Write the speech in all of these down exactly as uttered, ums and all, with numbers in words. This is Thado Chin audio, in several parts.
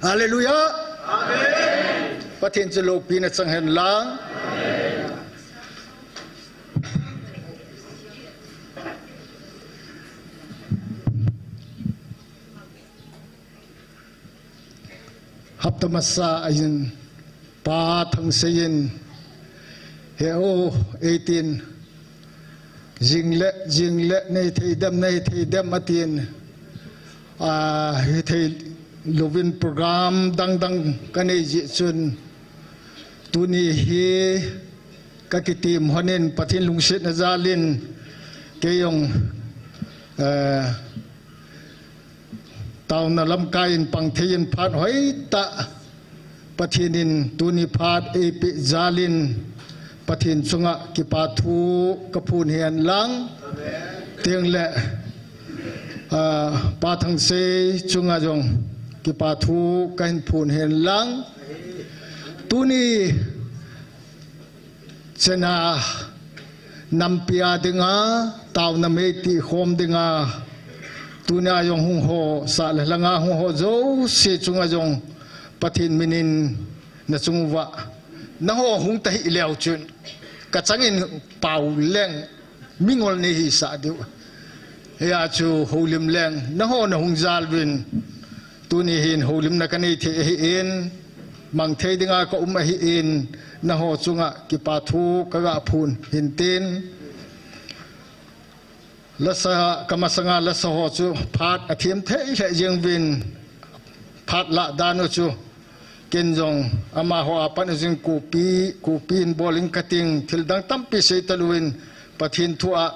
Hallelujah. Pathen chu loupina chang hen lang. Hapta masa a hin Pa Thangsei in, he o, eighteen, jing le, jing le, nei thei dem, nei thei dem, atin, a, hithei louvin program dang dang kanei jeh chun, tuni hi kakitim lhonin Pathen lungsetna jalin, kei jong, eh, taona lamkai in pang thei in phat hoitah Pathen in tuni phat eipeh jalin Pathen chunga kipa thu kaphon hen lang. Tengle, ah, Pa Thangsei chunga jong kipa thu kahin phon hen lang. Tuni chena nampi a dinga, taona mei tikhom dinga, tunia jong hung ho, sah le lhanga hung ho jouse chunga jong Pathen minin nachung uva, nangho hung tahih leu chun, kachangin pao leng, mingol nei hisah diu. Hia chu houlim leng, nangho nahung jal uvin, tuni hin houlimna kanei thei ahin, mang thei dinga kaum ahin, nangho chunga kipa thu kaga phon hin tin. Lasa, kamasanga lasa ho chu phat athem thei lheh jeng uvin, phat lah dan u chu ken jong amaho a pat jing kopi, kopi in bol in kating, thil dang tampi sei talou in Pathen thu a,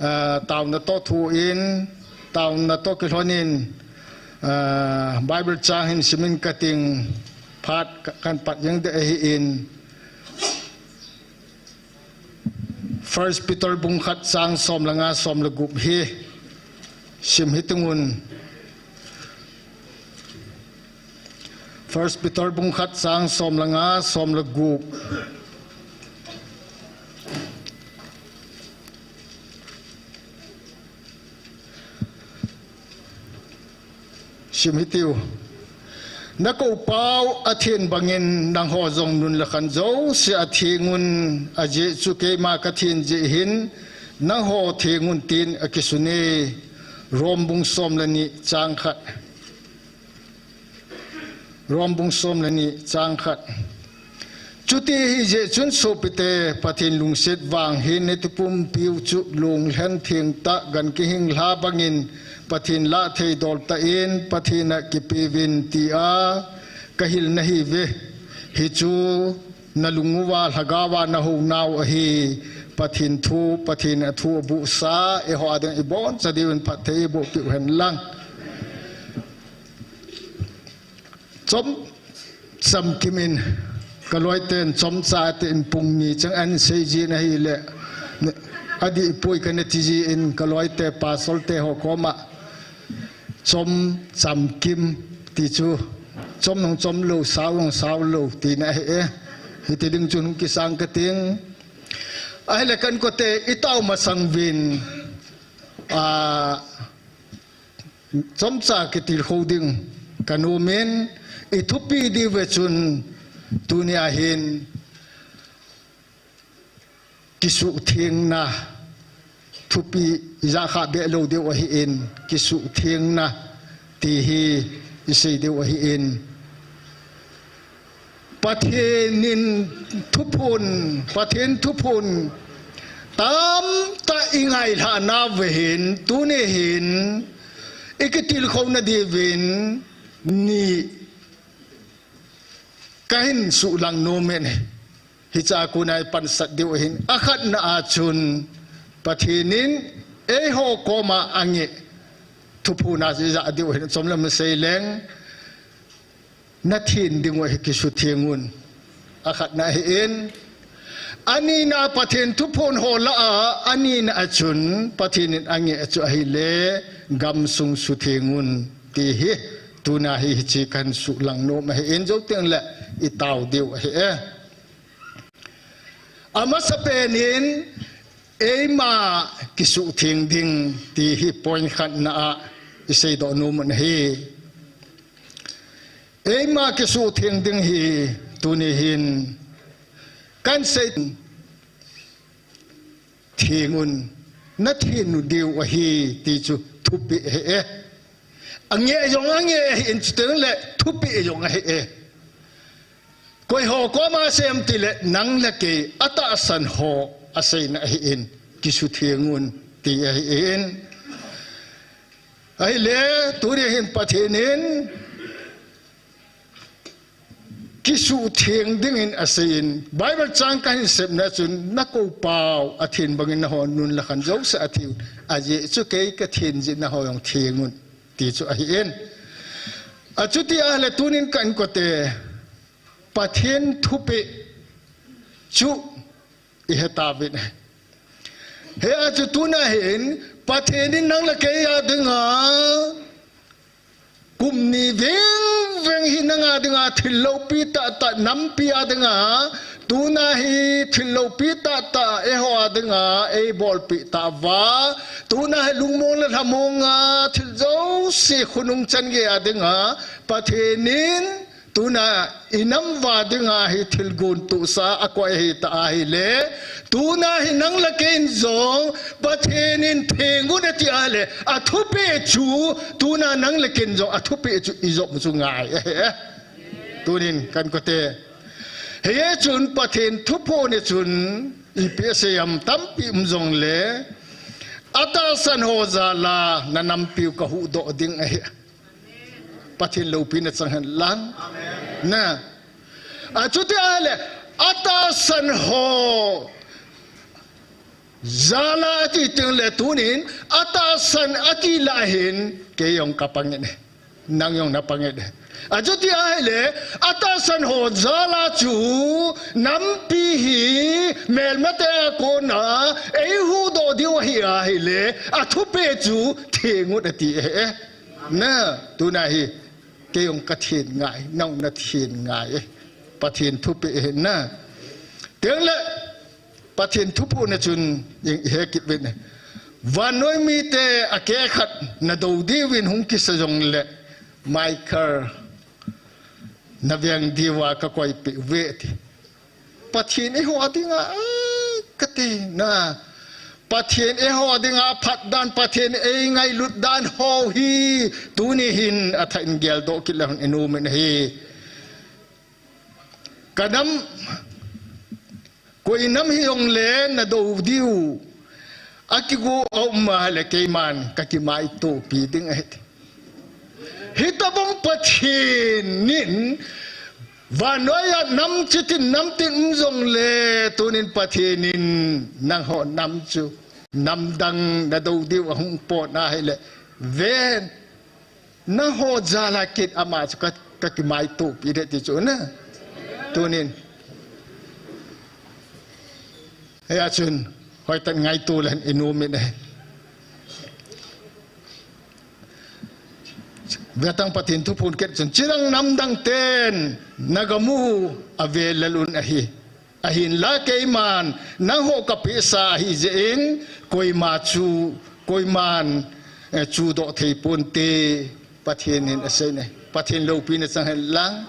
ah, taona toh thu in, taona toh kilhonin, ah, Bible chang hin simin kating, phat ka-, kan pat jeng ding ahin. First Peter bung khat chang som le nga, som le gup hi sim hiting un. First Peter bung khat chang som le nga, som le gup. Sim hitiu. Nakoupau athen bangin nangho jong nun le khan jouse a theng un, ajeh chu keima kathen jeh hin nangho theng un tin akisun e. Rom bung som le ni chang khat. Rom bung som le ni chang khat. Chuti ahijeh chun sopite, Pathen lungset vang hin nati pumpiu chu lunglhen thengtah gan kihing lha bangin Pathen lah thei dol tah in Pathen a kipeuvin tia kahil nahiuve. Hichu nalung uva lhagao a nahounau ahi. Pathen thu, Pathen a thu abuhsa, eiho a ding iboncha diuvin phatthei eiboh piu hen lang. Chomcha kimin, kaloiten chomcha tin pung ni chang ahin seijin ahile, adih poi kana tijin kaloite pastor te ho koma, chomcha kim ti chu, chom jong chom lou, sao jong sao lou tina ahi e. Hiti ding chun hung kisang kating. Ahile kan kote itao masang uvin, a, chomcha kitilkhou ding kanom in, ithupi diuve chun tunia hin kisuhthengna, thupi ijat kha behlou diu ahin, kisuhthengna ti hi isei diu ahin. Pathen in thuphon, Pathen thuphon tamtah ingailhah nauve hin, tuni hin ikitilkhouna diuvin ni kahin suhlang nom in, hichea kona ipansat diu ahin. Akhatna a chun Pathen in eiho koma angeh thuphon a ijat diu ahin, chomlam seileng, nathen dingu ahi, kisutheng un. Akhatna ahin. Anina Pathen thuphon ho lah a, anina a chun Pathen in angeh chu ahile, gamsung sutheng un ti hi, tuna hi hiche kahin suhlang nom ahin, jou tengle itao diu ahi e. Amasapen in eima kisuhtheng ding ti hi point khatna a iseidoh nom un ahi. Eima kisuhtheng ding hi tuni hin kahin sei, thengun, nathen diu ahi ti chu thupeh ahi e. Angeh jong angeh ahin, chuteng le thupeh jong ahi e. Koi ho koma asei em tile, nang le kei atahsan ho aseina ahin, kisuhthengun ti ahin. Ahile, tuni hin Pathen in kisuhtheng dingin aseiyin, Bible chang kahin sepna chun, nakou pau athen bangin nahon nun le khan jouse athen, ajeh chu kei kathen jeh in naho jong thengun ti chu ahin. Achuti ahile tunin kahin kote, Pathen thupeh chu ihe tauvin. Hia chu tuna hin Pathen in nang le kei a dinga kum ni vengveng hi nang a dinga thil loupi tahtah, nampi a dinga, tuna hi thil loupi tahtah eiho a dinga eibolpeh tauva, tuna hi lungmong le lhamong a thil jouse khonung chan gei a dinga Pathen in tuna inam uva dinga hi thilgon tohsa akoi ahitah ahile, tuna hi nang le kei in jong Pathen in thengun ati ahile, athupeh chu, tuna nang le kei in jong athupeh chu ijop chu ngai ahi e. Tunin kahin kote. Hijeh chun Pathen thuphon a chun ipi asei em, tampi um jongle, atahsan ho jal a nanampiu kahuhdoh ding ahi. Pathen loupina chang hen lang. Na. Achuti ahile, atahsan ho jal a ati teng le tunin, atahsan ati lah hin, kei jong kapangin e. Nang jong napangin e. Achuti ahile, atahsan ho jal a chu, nampi hi, melmate a kona eihuhdoh diu ahi ahile, athupeh chu thengun ati e. Na, tuna hi, kei jong kathen ngai, nang jong nathen ngai e. Pathen thupeh ahi na. Teng le, Pathen thuphon a chun, ihe kit uvin e. Vannoi mite akeh khat nadou diuvin hung kisa jongle, Michael, naveng diuva kakoipeh uve ati. Pathen eiho a dinga, eh, kati na. Pathen eiho a dinga phat dan, Pathen eingailut dan ho hi, tuni hin athah in geldoh kit le hon inom in ahi. Kanam, koi nam hijongle nadou diu akigo aum ahile keiman kakimaitopi ding ahi. Hitobang Pathen in vannoi a nam chitin nam tin um jongle tunin Pathen in nangho nam chu namdang nadou diu ahung pot ahile ven. Nangho jal a kit ama chu ka, kakimaitopi ding ti chu na. Tunin. Hia chun, hoitah in ngaito le hon inom in ahi. Vetang Pathen thuphon kit chun, chidang namdang ten nagamu ave lel un ahi. Ahinla keiman, nangho kapehsa ahijeh in, koima chu, koiman, eh, chudoh thei ponte, Pathen in asei e. Pathen loupina chang hen lang.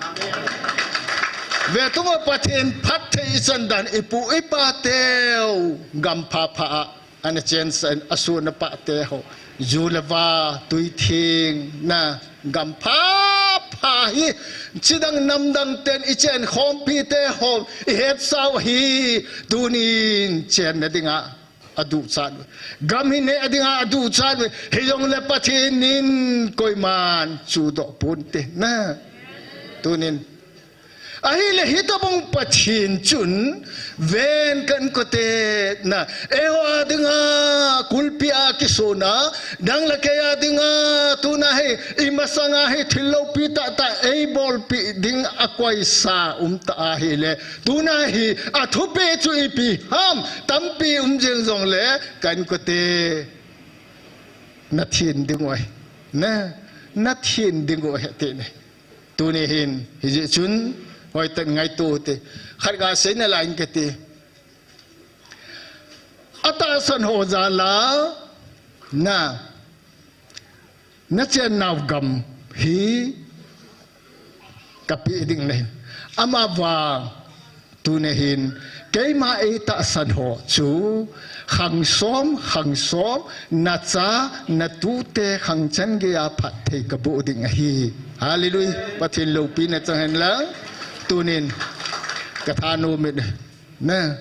Vetang a Pathen phatthei ichan dan ipu ipa teu, gam phapha a. Ana chensah in asohna pate ho. Ju le va, tui theng, na, gam phapha hi. Chidang namdang ten ichen khompi te ho. Ihetsau hi. Tunin chenna dinga aduchat uve. Gam hi neh dinga aduchat uve. Hijongle Pathen in koiman chudoh ponte. Na. Tunin. Ahile hitobang Pathen chun, ven kan kote na, eiho a dinga, kulpi a kisona, nang le kei a dinga, tuna hi, imasanga hi, thil loupi tahtah, eibolpi ding akoisa umtah ahile, tuna hi, athupeh chu ipi ham, tampi um jeng jongle, kan kote, nathen diu ahi, na, nathen diu ahi, ati e. Tuni hin, hijeh chun, hoitah in ngaito te. Khat ga seina lai in kati. Atahsan ho jal a, na, nachennau gam hi, kapeh ding nahi. Amavang, tuni hin, keima eitahsan ho chu, khang som, khang som, nacha, natute, khang chan geiya phatthei kaboh ding ahi. Hallelujah. Pathen loupina chang hen lang, tunin, kathanom in, na.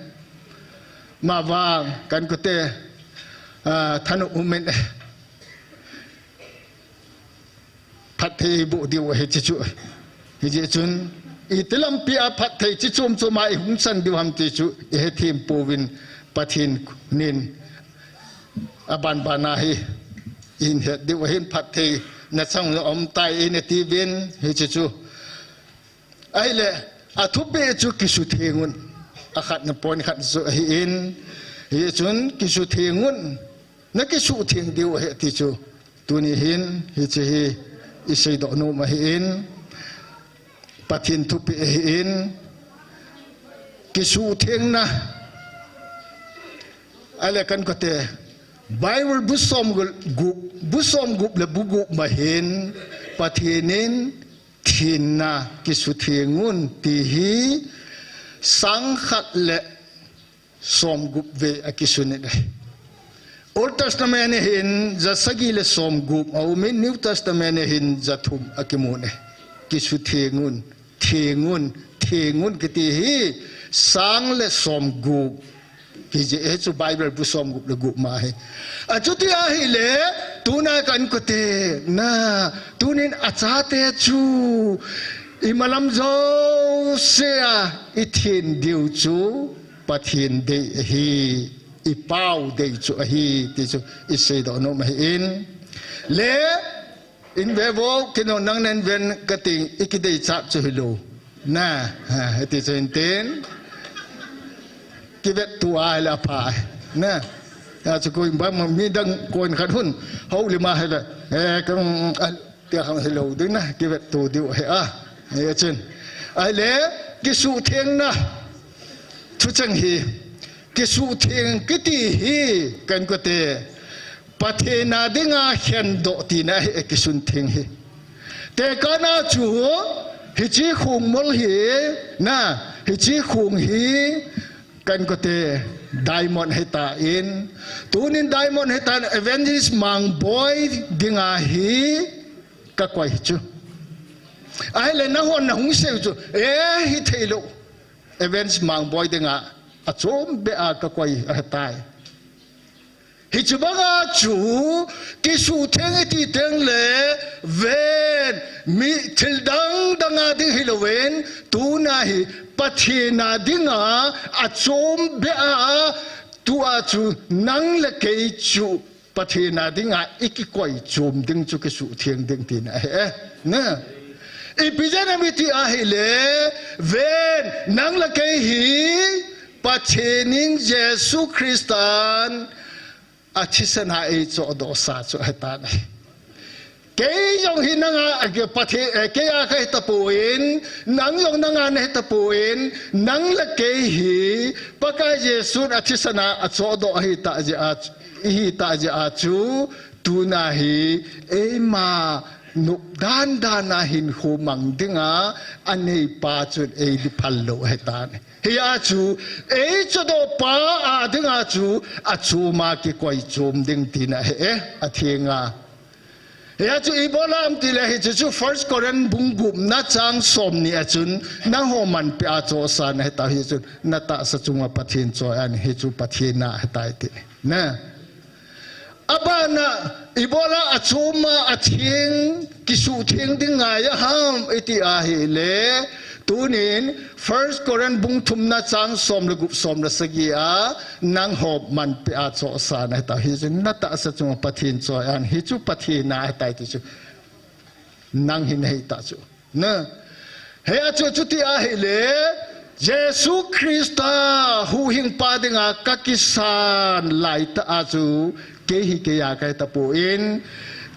Amavang, ka inkote, ah, thanom in, phatthei boh diu ahi hiche chu. Hijeh chun, iti lampia phatthei chi chom choma ihung chan diu ham ti chu, ihethem pouvin Pathen in abanbana hi, ihin het diu ahin phatthei nachang aum tai eina tiuvin hiche chu. Ahile, athupeh chu kisutheng un. Akhatna point khat chu ahin, hijeh chun kisutheng un. Nakisutheng diu ahi ti chu. Tuni hin, hiche hi iseidoh nom ahin. Pathen thupeh ahin. Kisuthengna. Ahile ka inkote. Bible bu som gup, bu som gup le bu gup ma hin. Pathen in thenna kisutheng un ti hi sang khat le som gup vei akisun in ahi. Old Testament a hin ja sagi le som gup aumin, New Testament a hin ja thum akimun ahi. Kisutheng un, theng un, theng un kiti hi sang le som gup. Kiti hi chu Bible bu som gup le gup ma ahi. Achuti ahile, tuna ka inkote, na, tunin achate chu, imalam jousea ithen diu chu, Pathen dei ahi, ipau dei chu ahi, ti chu iseidoh nom ahin. Le, in ve vo, kino nang nen ven kati, ikideichat chu hilou. Na, ha, hiti chu hintin. Kivetto ahile apha. Na, ya chu koi bang midang koin khat hun, houlim a hile, eh, kang, ah, tia kang hilou ding na, kivetto diu ahi a. Hijeh chun. Ahile, kisuthengna. Thucheng hi. Kisutheng kiti hi, ka inkote. Pathen a dinga khendoh tina ahi, kisun theng hi. Tekahna chu, hiche khongmol hi, na, hiche khong hi, ka inkote, diamond ahitan, tunin diamond ahitan, Evangelist Mangboi dinga hi, kakoi chu. Ahile nahon nahung seiyu chu, eh, hithei lou. Evangelist Mangboi dinga, achom beh a kakoi ahitai. Hiche banga chu, kisutheng iti teng le, ven, mi thil dang dang a ding hilouvin, tuna hi Pathen a dinga, achom beh a, tua chu nang le kei chu Pathen a dinga ikikoi chom ding chu kisutheng ding tina ahi e. Na. Ipi jeh ham iti ahile, ven, nang le kei hi, Pathen in Jesu Christan, athisan a eichohdoh sa chu ahitan ahi. Kei jong hi nanga, a, Pathen, eh, kei a kahi tapon, nang jong nanga nahi tapon, nang le kei hi, Pakai Jesun athisan a achohdoh ahitah jeh a, ihitah jeh a chu, tuna hi, eima nop dan dan a hinkho mang dinga, aneipa chun eidi phal lou ahitan ahi. Hia chu, eichohdoh pa a dinga chu, achom a kikoi chom ding tina ahi e, athenga. Hia chu ibola ham tile hiche chu First Corinth bung gupna chang somni a chun, nangho manpeh a chohsa nahi tah hichun, natahsa chunga Pathen choi-an hichu Pathen na ahitai ti. Na. Abana, ibola achom a atheng, kisutheng ding ngai aham, iti ahile, tunin, First Corinth bung thumna chang som le gup som le sagi a, nangho manpeh a chohsa nahi tah hichun, natahsa chunga Pathen choi-an, hichu Pathen na ahitai ti chu, nang hi nahi tah chu. Na, hia chu chuti ahile, Jesu Christa huhhingpa dinga kakisan laitah a chu, kei hi kei a kahi tapon,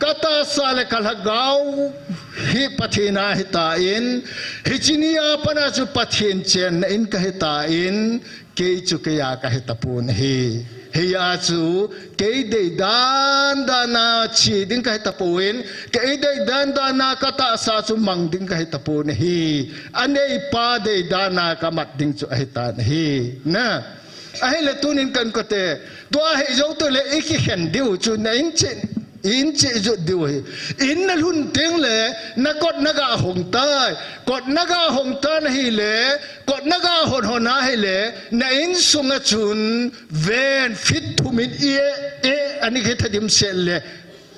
katahsa le kalhagao hi Pathen a ahitan, hiche ni a pat a chu Pathen chenna in kahitan, kei chu kei a kahi tapon ahi. Hia chu, kei deidan dan a chi ding kahi tapon, kei deidan dan a katahsa chu mang ding kahi tapon ahi. Aneipa deidan a kamat ding chu ahitan ahi. Na. Ahile tunin kan kote. Tua hi jou tule i kikhen diu chu na in chi. In chi ju diu hi. In na lhun teng le, na kot na ga hong tai. Kot na ga hong tan ahile, kot na ga hon hon ahile, na insunga chun ven fit thumin i e, e, ani kithadim sel le,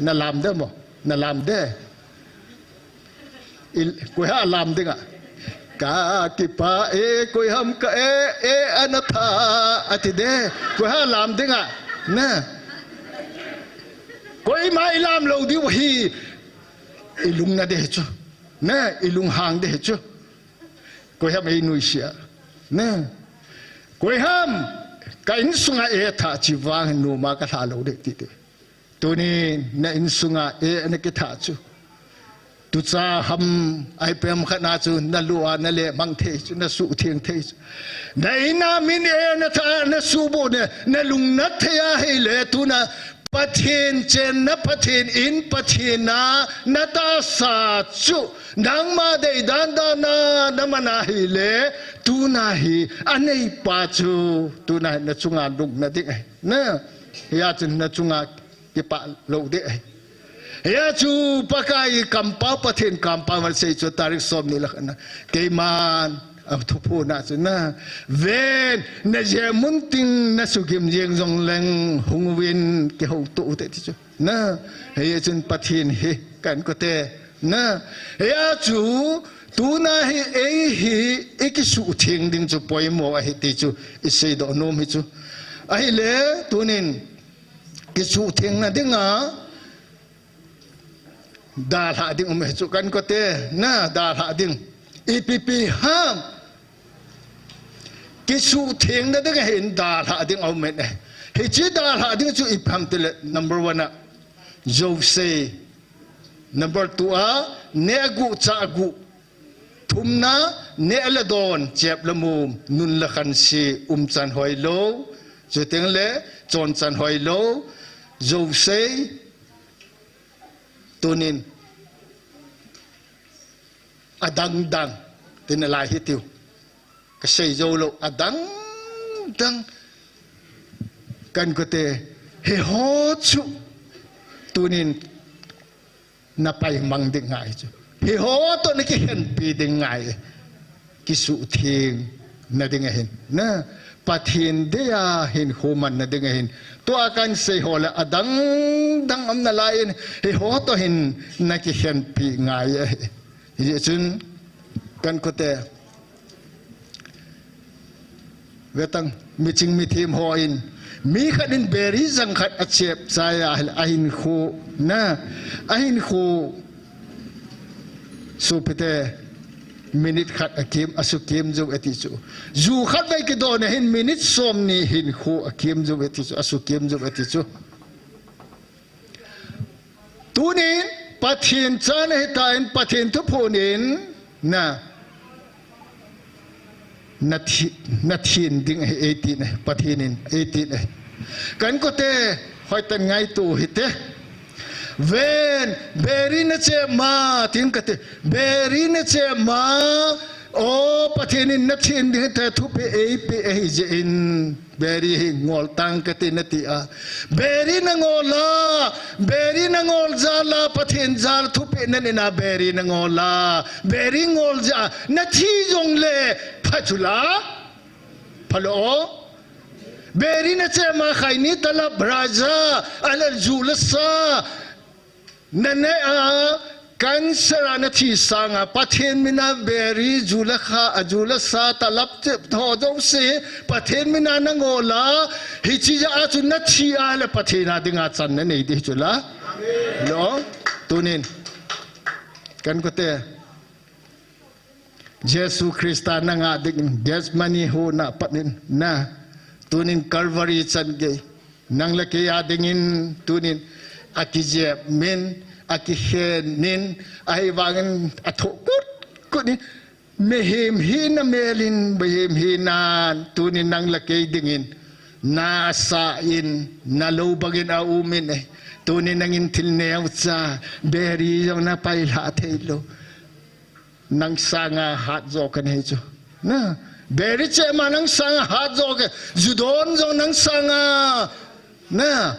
na lam de mo, na lam de. I, koi ha lam ding a. Ka kipa e, koi ham ka e, e, ana tha, ati de. Koi ha lam ding a. Na. Koima i lam lou diu hi. I lung na de chu. Na, i lung hang de chu. Koi ham ei nuisia. Na. Koi ham ka insunga e tha chi vang numa ka lha lou de ti te. Tunin na insunga e na kitha chu. Tucha ham ai pem khat na chu na lua na le mang thei chu, na suhtheng thei chu. Na ina min e na tha na subo ne, na lungnat thei ahile tuna Pathen chenna Pathen in Pathen a na tahsa chu nangma deidan dan a na man ahile tuna hi aneipa chu tuna hi na chunga lungna ding ahi. Na, hia chun na chunga kipah lou ding ahi. Hia chu Pakai kampau Pathen kampau man sei chu tarik som ni la khan na. Keiman a thuphon a chu na. Ven na je mun ting na sugim jeng jong leng hung uvin kihouto u te ti chu. Na, hia chun Pathen hi kan kote. Na, hia chu tuna hi ei hi i kisuhtheng ding chu poimo ahi ti chu i seidoh nom hi chu. Ahile tunin kisuhthengna dinga dalha ding um hi chu kan kote na dalha ding. Ipi pi ham kisuhthengna dinga hin dalha ding um e. Hichi dalha ding chu ipi ham tile number one a jouse. Number two a neh gu cha gu. Thumna, neh le don, chep le mum, nun le khansi, umchan hoilou, chuteng le chonchan hoilou, jouse, tunin, adang dang, tina lai hitiu. Kasei jou lou, adang dang, kan kote, hiho chu, tunin, na paimang ding ngai chu. Hiho toh na kikhenpi ding ngai. Kisuhthengna ding ahin. Na, Pathen dia hinkho manna ding ahin. Tua kan sei ho le adang dang um nalai in. Hiho toh hin na kikhenpi ngai ahi. Hijeh chun kan kote. Vetang, miching mithem hon, mi khat in beri jang khat achep chai a, ahinkho, na, ahinkho, sopite, minute khat akem, asukem jou ati chu. Ju khat vei kidon a hin minute som ni hinkho akem jou ati chu, asukem jou ati chu. Tunin, Pathen cha nahitan, Pathen thuphon in, na, na thi, na thin ding ahi eighteen ahi, Pathen in eighteen ahi. Kan kote, hoitah in ngaito hite. Ven, beri nachep ma, tin kate, beri nachep ma, o, Pathen in na thin ding te thupeh eipe ahi jeh in. Beri hi ngol tang kati nati a. Beri nangol a, beri nangol jal a, Pathen jal thupeh nanei na beri nangol a. Beri ngol jeh a, nathi jongle, pha chula, phalou. Beri nachep ma khaini talap raja, alal ju le sa. Nanei a, cancer a nathi sanga, Pathen mina beri, ju le kha, a ju le sa, talap te, tho jouse, Pathen mina nangol a, hiche jeh a chu nathi a le Pathen a dinga chan nanei ding chu la. Lo, tunin. Kan kote. Jesu Christa nanga dingin Gethsemane hon a pat in na, tunin Calvary chan gei. Nang le kei a dingin tunin akijep min, akikhen in, ahivangin athoh kut kut in, mihem hina mel in, mihem hina tunin nang le kei dingin Nasa in, nalou bangin aumin e. Tuni nangin thil neocha, beri jong napailha theilou. Nang sanga hat jo kanei chu. Na, beri chema nang sanga hat jo ka, ju don jong nang sanga. Na,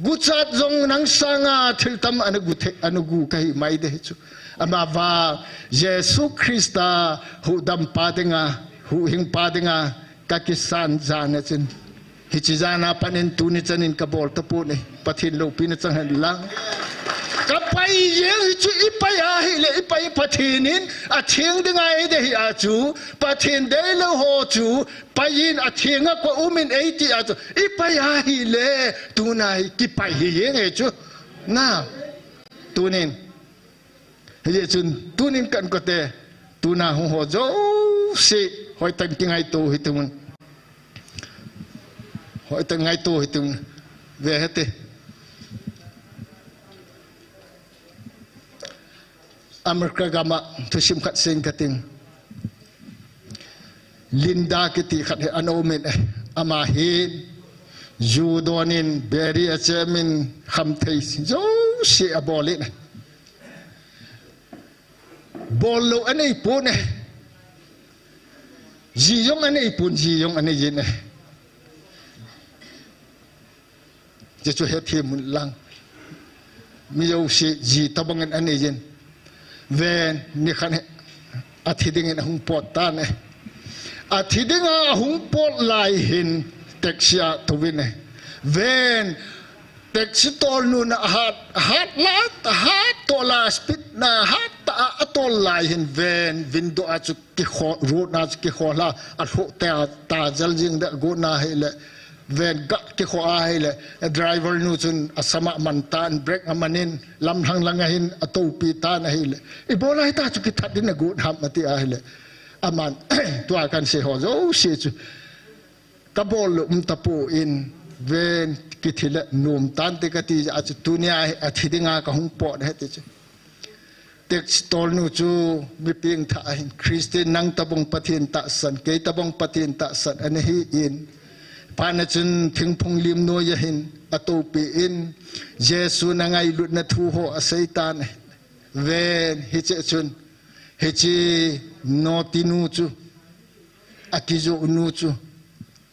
guchat jong nang sanga thil tam ana gu the, ana gu kahi mai de chu. Amavang Jesu Christa huhdampa dinga, huhhingpa dinga, kakisan jana chun. Hiche jana panin tuni chanin kabol tapon e. Pathen loupina chang hen lang. Kapai jeng hichu ipai ahile, ipai Pathen in atheng dinga eide hia chu. Pathen deilou ho chu, pai in atheng a koi umin eiti a chu. Ipai ahile, tuna hi kipai hi jeng e chu. Na, tunin. Hijeh chun tunin kahin kote, tuna hung ho jouse, hoitah in kingaito hitin. Hoitah in ngaito hitin. Ve hite. America gama thusim khat seiyin kating. Linda kiti khat hi ana umin e. Ama hin ju donin, beri achemin, khamthei jouse abolin e. Bollou anei pon e. Ji jong anei pon, ji jong anei jin e. Hichu hethem un lang. Mi jouse ji tobangin anei jin. Ven, nikhat hi athi dingin ahung pot tan e. Athi dinga ahung pot lai hin taxi a atouvin e. Ven, taxi tolnun ahat, ahat la, ahat tola speed na ahat ta a, atol lai hin ven, window a chu kikhol, road na chu kikhol a, alhoh ta, ta jel jing de gon ahile. Ven ga kikhol ahile, driver nu chun asama man tan, brake amanin, lamlhang langa hin atoupi tan ahile. Ibola hita chu kithat din agon ham ati ahile. Aman, tua kahin sei ho jouse chu. Kabollou um tapon, ven kithi le nom tante kati jeh a chu tunia hi athi dinga kahung pot ahi ti chu. Taxi tolnu chu mi pengthah ahin, Christian nang tobang Pathen tahsan, kei tobang Pathen tahsan ana hin. Phat na chun thingphung lim noiya hin atoupi in, Jesu na ngailutna thu ho asei tan ahi. Ven hiche chun, hiche noti nu chu, akijoh nu chu,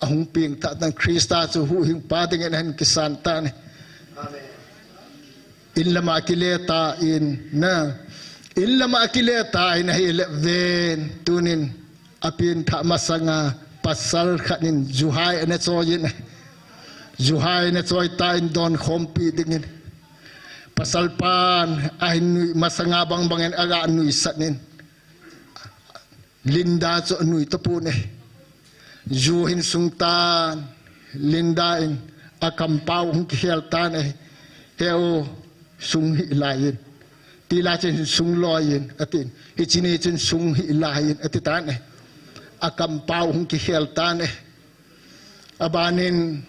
ahung pengthah tan, Christa chu huhhingpa dingin ahin kisan tan ahi. Amen. In lama akile tan, na. In lama akile tan ahile ven, tunin apengthah masanga pasal khat in ju hai ana choiyin ahi. Ju hai ana choi tan donkhompi dingin. Pasal pan ahin nui masanga bangbangin aga nuisat in. Linda chu anui tapon e. Ju ahin sung tan, Linda in akampao hung kikhel tan e. He u, sung hih laiyin. Tila chun sung loiyin, atin. Hiche ni chun sung hih laiyin, ati tan e. Akampao hung kikhel tan e. Abanin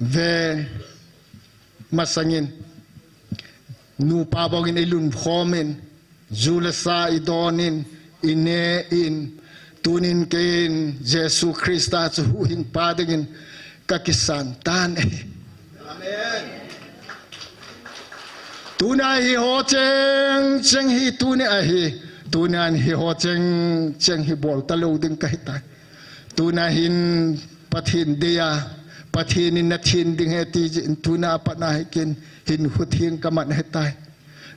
ven masangin, nupa bangin ilungkhomin, ju le sa idonin, ine in, tunin keiin Jesu Christa chu huhhingpa dingin kakisan tan ahi. Amen. Tuna hi ho cheng cheng hi tuni ahi. Tuna hi ho cheng cheng hi bol talou ding kahitai. Tuna hin Pathen dia, Pathen in nathin ding ahi ti jeh in tuna pat na hi keiin hin hutheng kaman ahitai.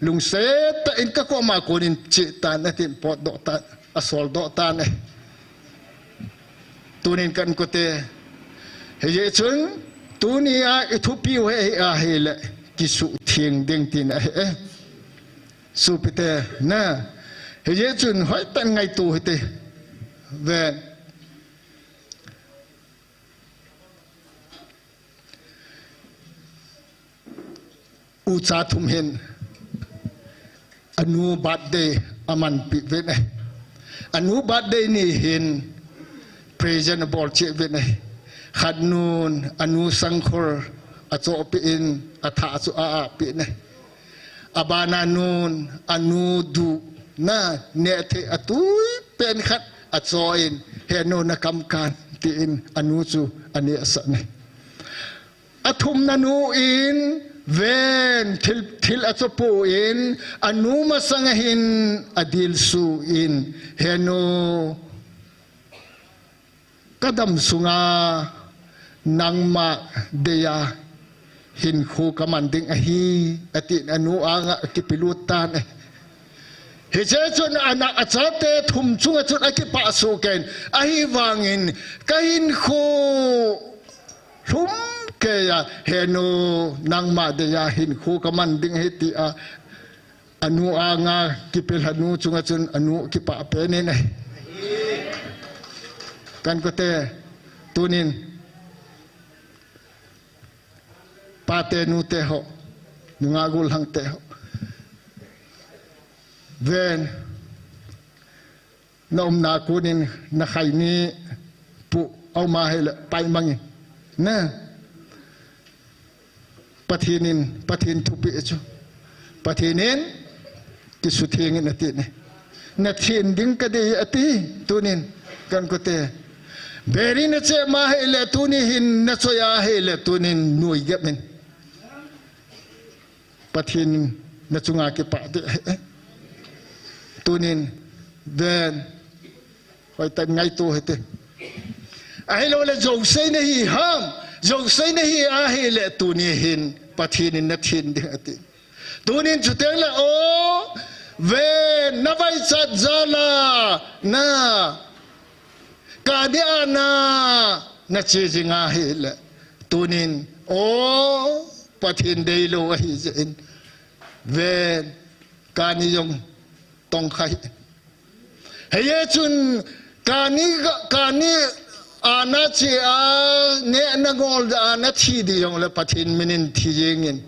Lungset tah in kakoma konin che tan atin potdoh tan, asoldoh tan ahi. Tunin kahin kote. Hijeh chun, tunia ithupiu hi ahile, kisuhtheng ding tina ahi e. Sopite, na. Hijeh chun, hoitah in ngaito hite. Ven. Ucha thum hin anu birthday amanpi uvin e. Anu birthday ni hin present abol cheh uvin e. Khat nun anu sangkhol achohpeh in atha chu a-ahpeh in e. Abana nun anu duh na nehthei atui pen khat achoh in, he nu nakam kan, tin anu chu aneh asah e. Athumna nu in, ven, thil, thil achopo in, anu masang ahin adilsu in, he nu, kadam sunga nangma deiya hinkho kaman ding ahi, atin anu anga akipelut tan e. Hiche chun ana achate thum chunga chun akipah soh kei in, ahivangin kahinkho lhum keiya, he nu, nangma deiya hinkho kaman ding ahi tia, anu anga kipelha nu chunga chun anu kipah pen in ahi. Kan kote, tunin, pate nute ho, nungah gollhangte ho, ven, na umna konin na khaini pu auma hile paimang in. Na Pathen in, Pathen thupeh chu, Pathen in kisutheng in ati e. Na theng ding kadei ati, tunin, kan kote. Beri na che ma hile tuni hin, na choi a hile tunin, noi gep in. Pathen in na chunga kipah ding ahi. Tunin, ven, hoitah in ngaito hite. Ahilou le jousei nahi ham, jousei nahi ahile tuni hin, Pathen in na theng ding ati. Tunin chuteng le o, ven, na vaichat jal a, na, kani a na, na che jing ahile. Tunin, o, Pathen deilou ahi jeh in. Ven, kani jong tongkha hih in. Hiche chun kani, kani a na che a, neh na ngol a na thi ding jongle Pathen min in thi jeng in.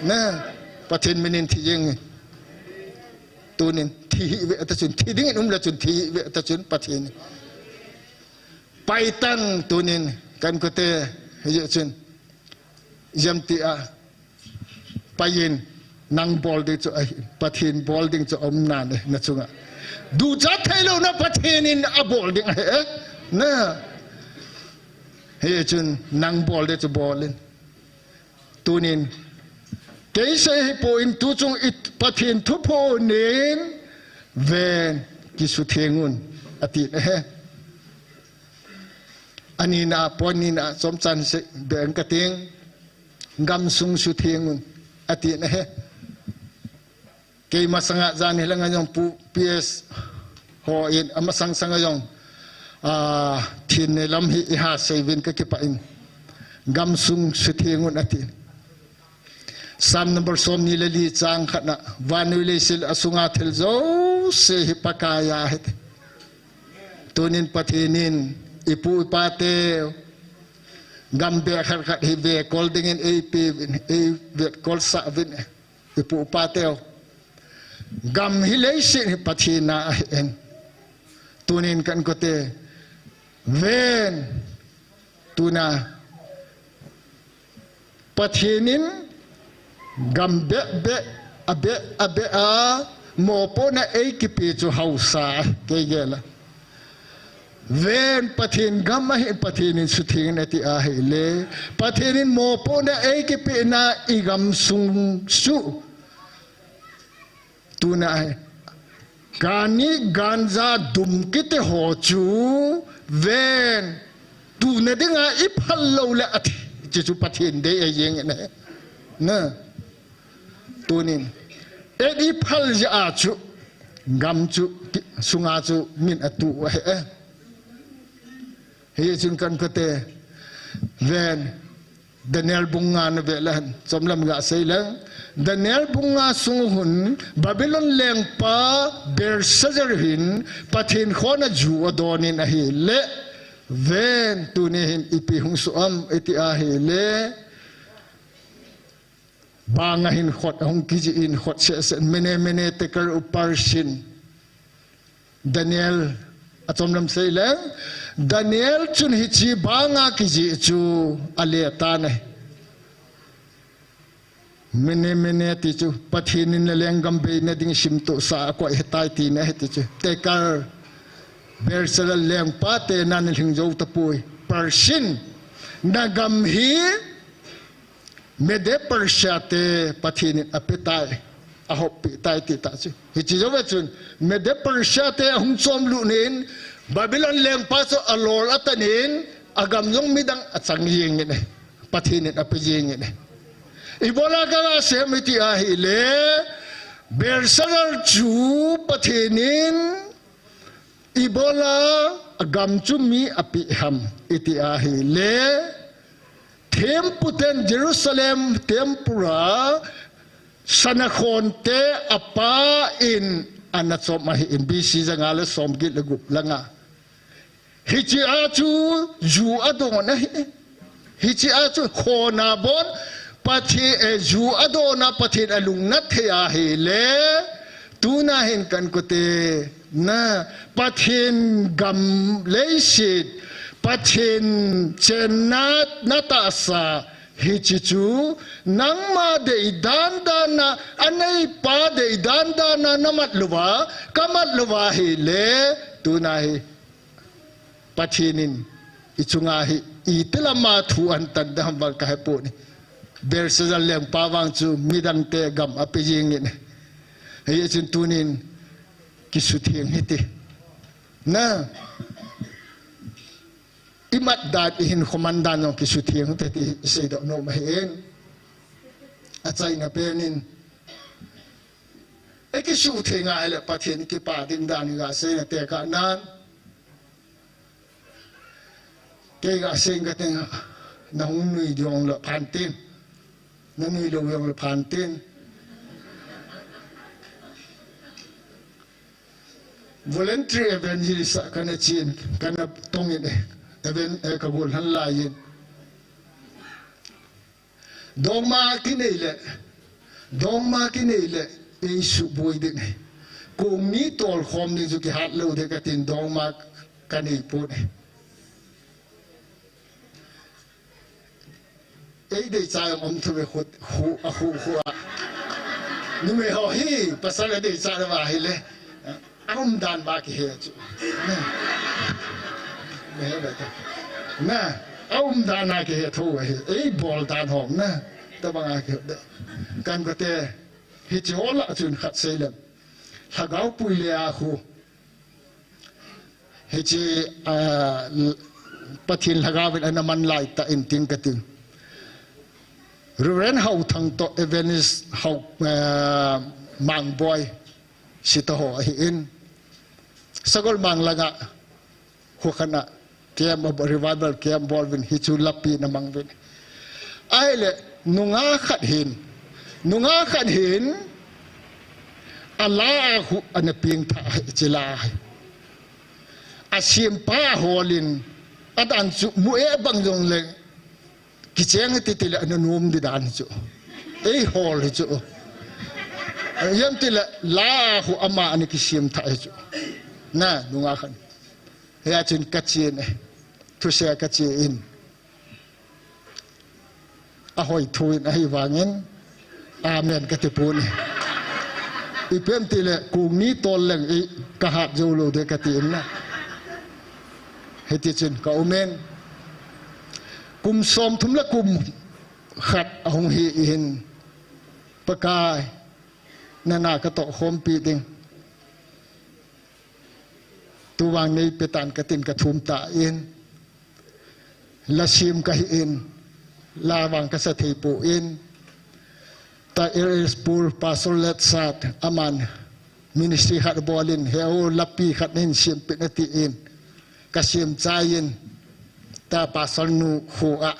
Na, Pathen min in thi jeng in. Tunin thi hih ve ta chun, thi ding in um le chun thi hih ve ta chun Pathen in. Paitan tunin kan kote, hiche chun. Jem tia, pai in, nang bol ding chu ahi, Pathen bol ding chu aum nan e, na chunga. Duchat theilouna Pathen in abol ding ahi e. Na. Hiche chun nang bol ding chu bol in. Tunin, kei sei hipon tu chung i Pathen thu phonin, ven, kisutheng un, ati e. Anina, pon nina, chomchan sei beng kating, gamsung sutheng un, ati e. Kei masanga jan hilanga jong Pu P S ho in, amasang sanga jong, a, thin nei lam hi iha sei uvin kakipah in. Gamsung sutheng un ati. Psalm number som ni le li chang khat na, vannoi leiset asunga thil jouse hi Pakai a ahi. Tunin Pathen in, ipu ipa te, gam beh khat khat hi vekol dingin eipe uvin, eivekolsah uvin. Ipu ipa teu, gam hi leiset hi Pathen a ahi in. Tunin kan kote, ven, tuna, Pathen in gam beh beh, abeh, abeh a, mopohna eikipe chu hausa, kei gel a. Ven, Pathen gam ahi, Pathen in sutheng in ati ahile, Pathen in mopohna eikipehna i gamsung chu. Tuna hi, kani ganja dum kiti ho chu, ven, tuna dinga iphal lou le athi, hiche chu Pathen dei ahi jeng in ahi. Na. Tunin, et iphal jeh a chu, gam chu, ki-, sunga chu min atu ahi e. Hichun kan kote, ven, Daniel bung nga na ve le hen, chomlam ga sei leng. Daniel bung nga sung hun, Babylon lengpa Belshazzar hin, Pathen khona ju adon in ahile, ven, tuni hin ipi hung soh am, iti ahile, banga hin khut, ahung kijih in khut seh seh, mene, mene, tekel, upharsin. Daniel, achomlam sei leng, Daniel chun hiche banga kijih chu ale tan ahi. Mene, mene ti chu, Pathen in na lenggam beina ding simtohsa akoi ahitai tina ahi ti chu. Tekel, Belshazzar lengpa te na nalhing jou tapoi. Pharsin, Na gam hi Mede Persia te Pathen in ape tai, ahop pi tai ti ta chu. Hiche jou ve chun, Mede Persia te ahung chom lut in, Babylon lengpa chu alol atan in, agam jong midang achang jeng in e. Pathen in ape jeng in e. Ibola gam asem iti ahile, Belshazzar chu Pathen in ibola agam chu mi ape ham iti ahile, thempu ten Jerusalem thempu a sana khon te apa in ana chom ahi in B C janga le som get le gup langa. Hiche a chu ju adon ahi. Hiche a chu khon abon Pathen, eh, ju adon a Pathen alung na thei ahile, tuna hin kan kote na Pathen gam leiset, Pathen chenna na tahsa, hiche chu nangma deidan dan a, aneipa deidan dan a namat louva, kamat louva ahile, tuna hi Pathen in ichunga hi iti lama thu ahin tan dem vang kahepoi. Belshazzar lengpa vang chu midang te gam ape jeng in. Hichun tunin kisutheng hite. Na, imat dan, ihinkho man dan jong kisutheng hite ti iseidoh nom ahin. Achaina pen in, ikisutheng a ahile Pathen kipa ding dan iga seina tekah nan. Kei ga sei kate, nahung nui jong le phan tin. Nanui lou jong le phan tin. Voluntary evangelist a kana chen, kana tong in e. Even, eh, kagol han lai in. Dongma kinei le, dongma kinei le, eisuboi ding e. Kong ni tolkhom ding chu kihat lou ding katin dongma kanei pon e. Eidei cha jong um thou ve khu, khu, a khu, khu a. Numei ho hi, pasal adei cha lou va ahile. Aumdan ba kihe chu. Na. He ba ta. Na, aumdan a kihe thou ahi. Eibol dan hom na. Tabang a kihe. Kan kote, hiche ho lah chun khat sei lem. Lhagao pui le a khu. Hiche, ah, Pathen Lhagao in ana man lai tah in tin katin. Reverend Haothang toh Evangelist Hao, ah, Mangboi. Sita ho ahin. Sagol Mang langa, khu khat a, camp, revival camp bol uvin hichu lapi ana mang uvin. Ahile, nungah khat hin, nungah khat hin, ala a khu ana peng tha hiche la hi. Asempa holin, adan chu mu e bang jong le, kicheng titi le ana nom di dan chu. Eihol hi chu. Ijemtile la khu ama ana kisem tha hi chu. Na, nungah khat. Hia chun kachen e. Thusei kachen. Ahoi thu in ahivangin. Amen kati pon e. Ipi ham tile kong ni tol leng i kahat jou lou ding kati in na. Hiti chun ka um in. Kum som thum le kum khat ahung hi in. Pakai, nana katoh khompi ding. Tuvang neipe tan katin kathum tan. Lasem kahin, la vang kasa thei pon. Ta L S Pur Pastor Letsat aman ministry khat bolin, heu lapi khat nin sempeh in atin. Kasem chai in, ta Pastor nu khu a,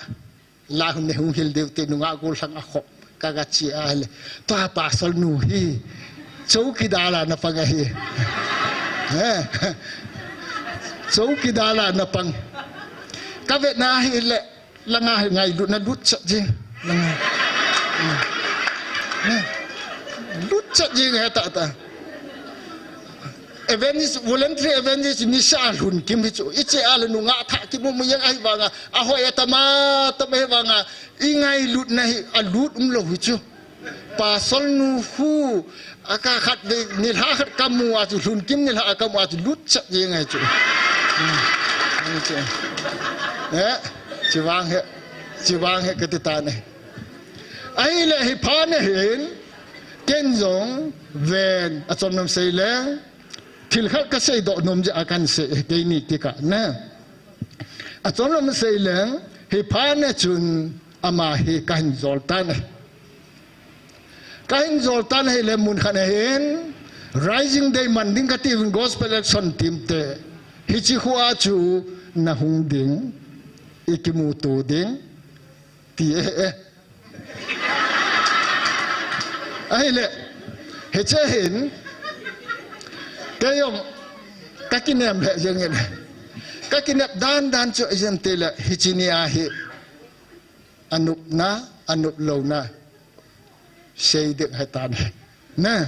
la hung ne hung hil diu ti nungah gollhang akhop. Kaga che ahile. Tua Pastor nu hi. Chowkidar a napang ahi. Eh. Chowkidar a napang. Kavet na ahile. Langa hi ngailutna lut chat jing. Langa. Hmm. Lut chat jing he tah tah. Evangelist, voluntary evangelist nisa lhun kim hi chu. Iche a le nungah thah kimu mu jeng ahivanga. Ahoi atama, tama hivanga. Ingailutna hi alut umlou hi chu. Pastor nu khu, aka khat ve, nilhah khat kamu a chu, lhun kim nilhah kamu a chu, lut chat jeng ahi chu. Hmm. Ni chu. Eh? Chivang he, chivang he kati tan e. Ahile hi phat na hin, ken jong ven, achom nom sei leng, thil khat kasei doh nom jeh a kahin sei e, keini kikah na. Achom nom sei leng, hi phat na chun ama hi kahin jol tan e. Kahin jol tan ahile mun khat na hin, Rising Day man ding kati uvin Gospel Action Team te. Hiche khoa chu nahung ding, ikimuto ding, ti e e. Ahile, hiche hin, kei jong, kakinem lheh jeng in. Kakinep dan dan chu ijemtia le, hiche ni a hi. Anop na, anop lou na. Sei ding ahi tan e. Na.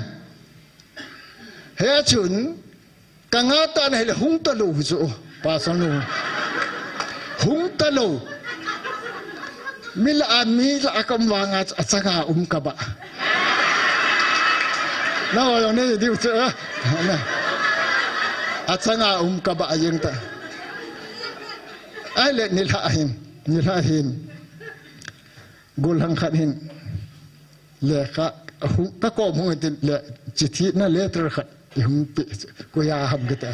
Hia chun, kanga tan ahile hung talou hi chu, pastor nu. Hung talou. Mi lah a, mi lah a kaum vanga achanga um kabah. Na, o jong nei diu chu, eh. Na. Achanga um kabah jeng ta. Ahile nilhah hin, nilhah hin. Gollhang khat hin lekha, hung, kakom hung tin le, chithi na letter khat ihung pe, koiya ham kati.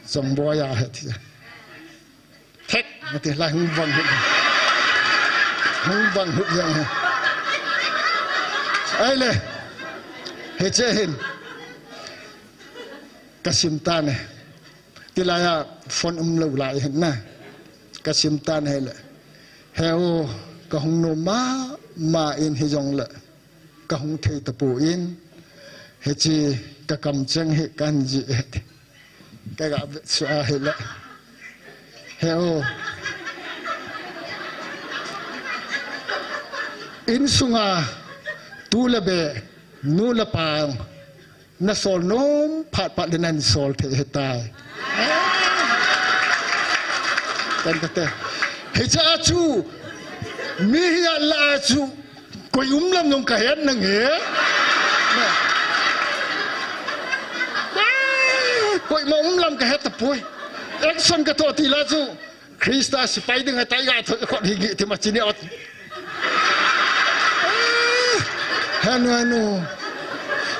Chongboi a ahi ti. Thek, kati lai hung vang hut. Hung vang hut jeng. Ahile, hiche hin, kasim tan e. Tilai a phone umlou lai hin na. Kasim tan ahile. He o, kahung nom mama in hijongle, kahung thei tapon, hiche kakamcheng hi kahin jih e. Kaga vet sah ahile. He o. Insunga, tu le be, nu le pa, nasol nom phat phat le nahin sol thei ahitai. Kan kati. Hiche a chu, mi hia lah a chu, koi um lam jong kahet nange. Koima um lam kahet tapoi. Action kato ti la chu, Christa sepai ding ahitai ga thoi khot hi gi ti ma chini ot. Hanu, hanu.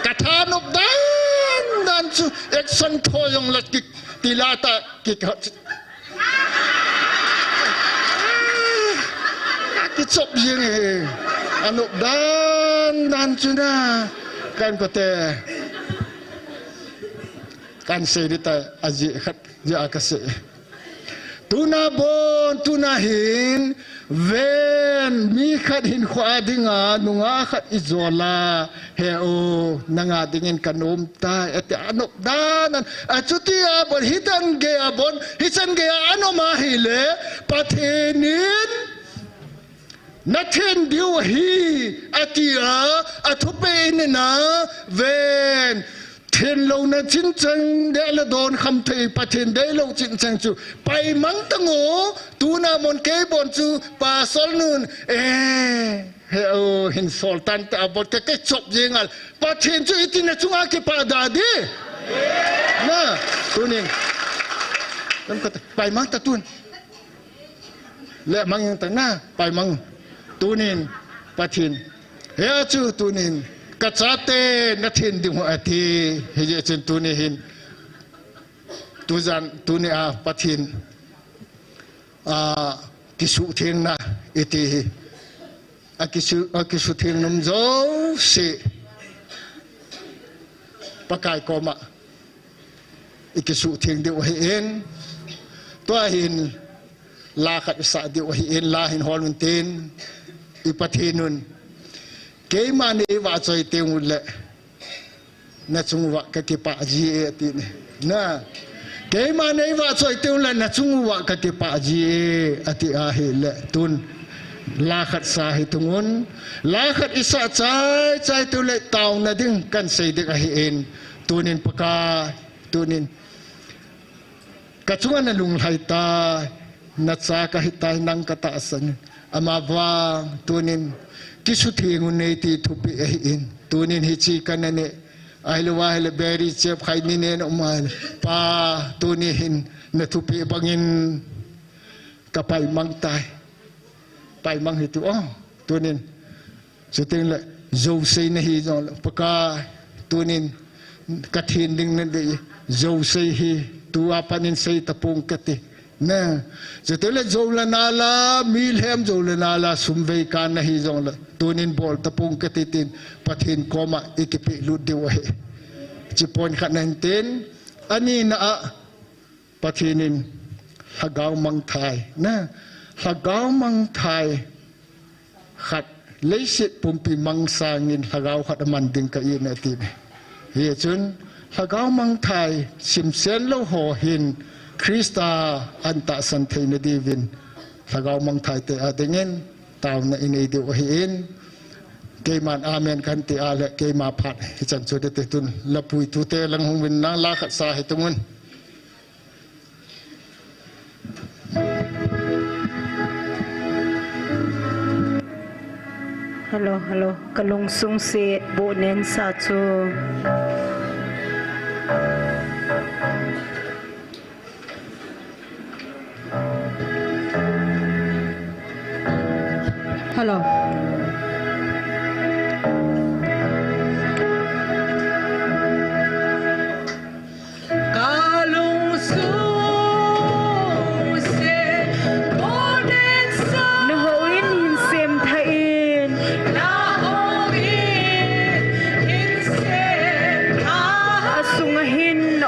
Kathanop dan dan chu action tho jong la ki ti la ta ki khot. Kichop jeng e. Anop dan dan chu na. Kan kati. Kan sei ding tai, ajeh khat, jeh a kasei. Tuna bon, tuna hin, ven, mi khat hinkho a dinga, nungah khat ijol a, he o, nanga dingin kanom tai, ati anop dan dan, achuti a bon, hitan gei a bon, hichan gei a anom ahile, Pathen in, nathen diu ahi, ati a, athupeh in a, ven, Thenlouna chinchang, dei le don kham thei, Pathen deilou chinchang chu. Paimang tango, tuna mon kei bon chu, pastor nun, eh, he o, hin sol tan ta bon ka kei chop jeng a. Pathen chu iti nachunga kipah da di. Na, tunin. Lam ka ta, paimang ta tun. Le mang ta na, paimang. Tunin, Pathen. Hia chu tunin, kachate nathen ding u ati, hijeh chun tuni hin. Tujan, tuni a Pathen. A, kisuthengna iti hi. Akisu, akisutheng nom jouse. Pakai koma. Ikisutheng diu ahin, tua hin la khat isah diu ahin, la hin hol un tin, i Pathen un, keima nei vahchoi teng uleh, nachung uva kakipah ji e, ati ne. Na, keima nei vahchoi teng uleh, nachung uva kakipah ji e, ati ahileh, tun. La khat sa hi tungun, la khat isah chai, chai teng uleh, tauna ding kan sei ding ahin, tunin Pakai, tunin. Kachunga nalunglhai tai, nacha kahitai, nang katahsan. Amavang, tunin. Kisutheng un neiti thupeh ahin. Tunin hiche kana ne. Ahilou ahileh beri chep khai ni ne na um ahileh. Pa, tuni hin nathupeh bangin. Ka paimang tai. Paimang hi tu, oh, tunin. Chuting le, jou sei nahi jong le, Pakai, tunin, ka thin ding nadei, jou sei hi, tua panin sei tapong kati. Na, chuting le, jou le nala, mi lhem jou le nala, sum vei ka nahi jong le, tunin bol tapong kati tin, Pathen koma i kipelut diu ahi. Chi point khat nahin tin, ani na a, Pathen in lhagao mangthai, na, lhagao mangthai khat, leiset pumpi mang sangin lhagao khat aman ding ka in ati. Hichun, lhagao mangthai simsen lou ho hin Christa an tahsan theina diuvin lhagao mangthai te adingin taona inei diu ahin, keiman amen kan ti a le keima phat hichan chu dite tun, lapui tute lang hung vin nang la khat sa hi tungun. Hello, hello. Ka lungsung se bo nen sa chu. Hello. Ka lungsung se bo nen sa. Na houin hin sem tha in. Na houin hin sem tha. A sunga hin na